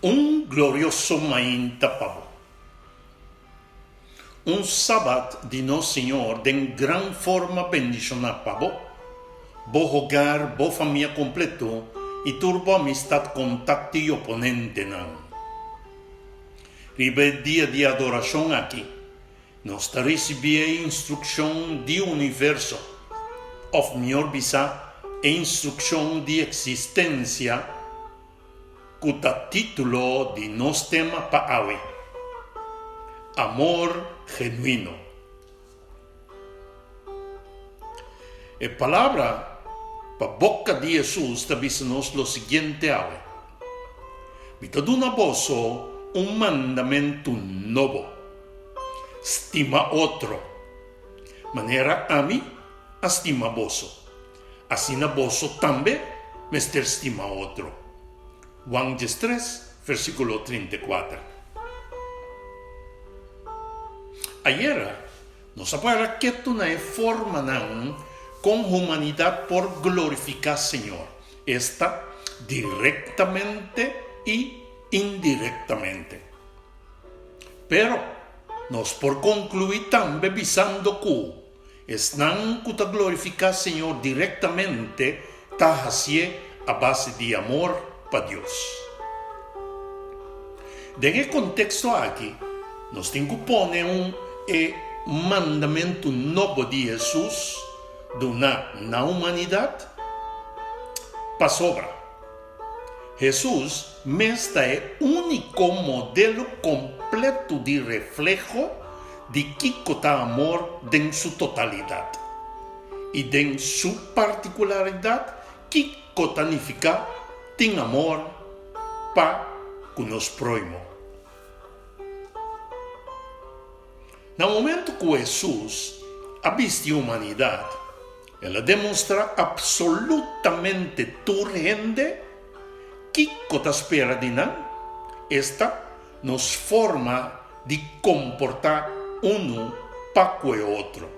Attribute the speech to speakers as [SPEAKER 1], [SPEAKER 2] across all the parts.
[SPEAKER 1] Un glorioso mainta pa bo. Un Sabat di nos Señor den gran forma bendishoná pa bo, bo hogar, bo famia kompleto i tur bo amistat, kontakto i oponentenan. Riba e dia di adorashon aki, nos ta risibí e instrukshon di universo, òf mihor bisá, e instrukshon di eksistensia, ku ta título di nos tema pa awe, Amor genuino. E palabra pa boka di Hesus ta bisa nos lo siguiente awe, Mi ta duna boso un mandamentu nobo, Stima otro, manera ami a stima boso. Asina boso tambe mester stima otro. Juan diestres, versíkulo 34. Ayera nos a para ketu na e formanan kon humanidat por glorifiká Señor, esta, direktamente i indirektamente. Pero nos por konkluí tambe bisando ku Esnan ku ta glorifiká Señor direktamente ta hasié a base di amor pa Dios. Den e konteksto aki, nos tin ku pone un e mandamentu nobo di Hesus duná na humanidat, pasobra Hesus mes ta e úniko modelo kompletu di refleho di kiko ta amor den su totalidat i den su partikularidat kiko ta nifiká tin amor pa ku nos próhimo. Na momentu ku Hesus a bisti humanidat, el a demostrá apsolutamente tur hende kiko ta spera di nan, esta, nos forma di komportá unu pa ku e otro.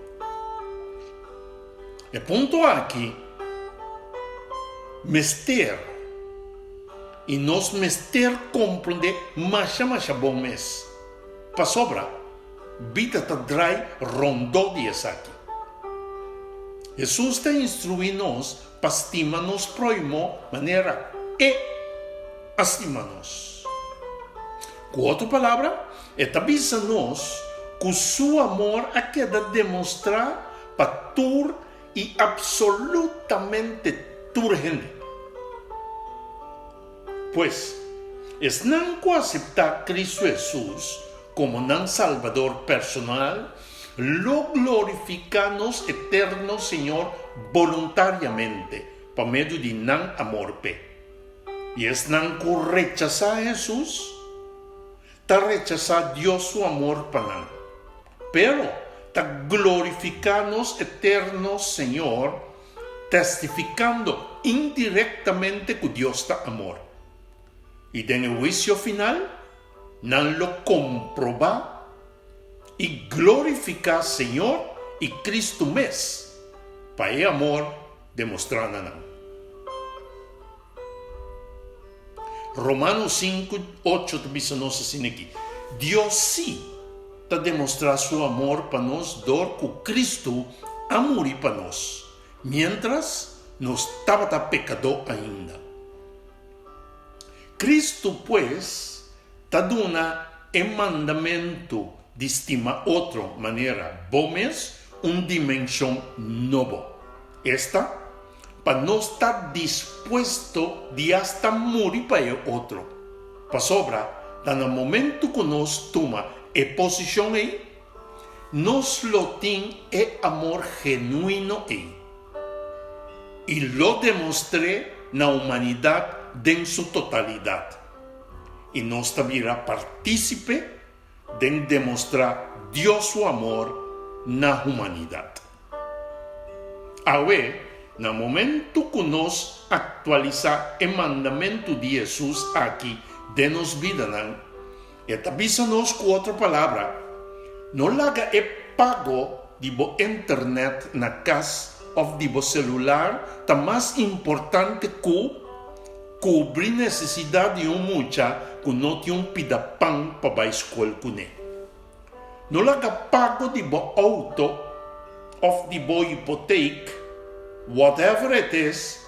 [SPEAKER 1] E punto aki mester i nos mester komprondé masha masha bon mes. Pasobra, bida ta drai rondó di esaki. Hesus ta instruí nos pa stima nos próhimo manera e a stima nos. Ku otro palabra, e ta bisa nos ku su amor a keda demostrá pa tur i absolutamente tur hende. Pues, esnan ku aseptá Kristu Hesus komo nan Salbador personal lo glorifiká nos eterno Señor boluntariamente pa medio di nan amor p'e. I esnan ku rechasá Hesus ta rechasá Dios su amor pa nan, pero ta glorifiká nos eterno Señor testificando indirectamente cu Dios ta amor. Y den e huicio final, nan lo comproba y glorifica Señor y Cristo mes pa e amor demostrá na nan. Romanos sinku, ocho ta bisa nos asina aki, Dios sí ta demostrá su amor pa nos dor ku Kristu a muri pa nos, miéntras nos tabata pekadó ainda. Kristu, pues, ta duna e mandamentu di stima otro manera bo mes un dimenshon nobo, esta, pa nos ta dispuesto di asta muri pa e otro, pasobra ta na momento ku nos tuma e posishon ei, nos lo tin e amor genuino ei i lo demostr'é na humanidat den su totalidat, i nos ta bira partísipe den demostrá Dios su amor na humanidat. Awe, na momentu ku nos aktualisá e mandamentu di Hesus aki den nos bidanan, e ta bisa nos ku otro palabra, No laga e pago di bo internet na kas òf di bo selular ta mas importante ku. Kubri nesesidat di un mucha ku no tin un pida pan pa bai skol kuné. No laga pago di bo outo òf di bo hipotek, whatever it is,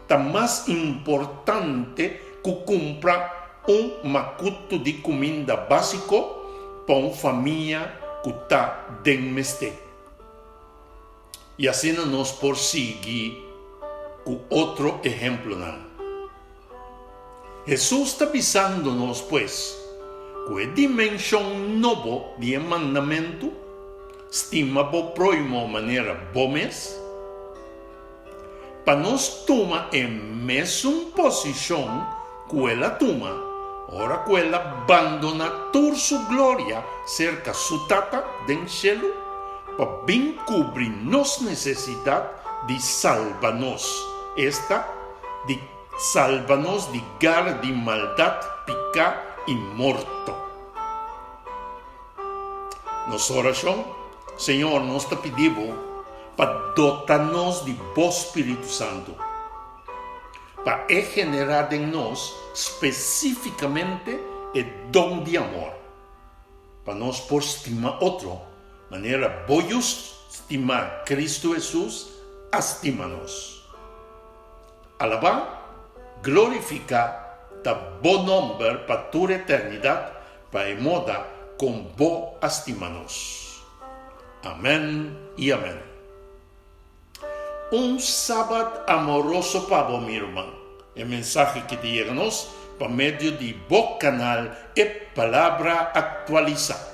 [SPEAKER 1] ta mas importante ku kumpra un makutu di kuminda básiko pa un famia ku ta den mester. I asina nos por sigui ku otro ehemplonan. Hesus ta bisando nos pues ku e dimenshon nobo di e mandamentu, stima bo próhimo manera bo mes, pa nos tuma e mesun posishon ku el a tuma ora ku el a bandoná tur su gloria serka su Tata den shelu pa bin kubri nos nesesidat di salba nos, esta, di salba nos di gara di maldat, piká i morto. Nos orashon, Señor, nos ta pidi Bo pa dota nos di Bo Spiritu Santu, pa e generá den nos spesífikamente e don di amor, pa nos por stima otro manera Bo Yu stimá, Kristu Hesus, a stima nos. Alabá, glorifiká ta Bo nòmber pa tur eternidat, Pa e moda kon Bo a stima nos. Amen i amen. Un Sabat amoroso pa bo, mi ruman. E mensahe ki ta yega nos pa medio di bo kanal E Palabra Aktualisá.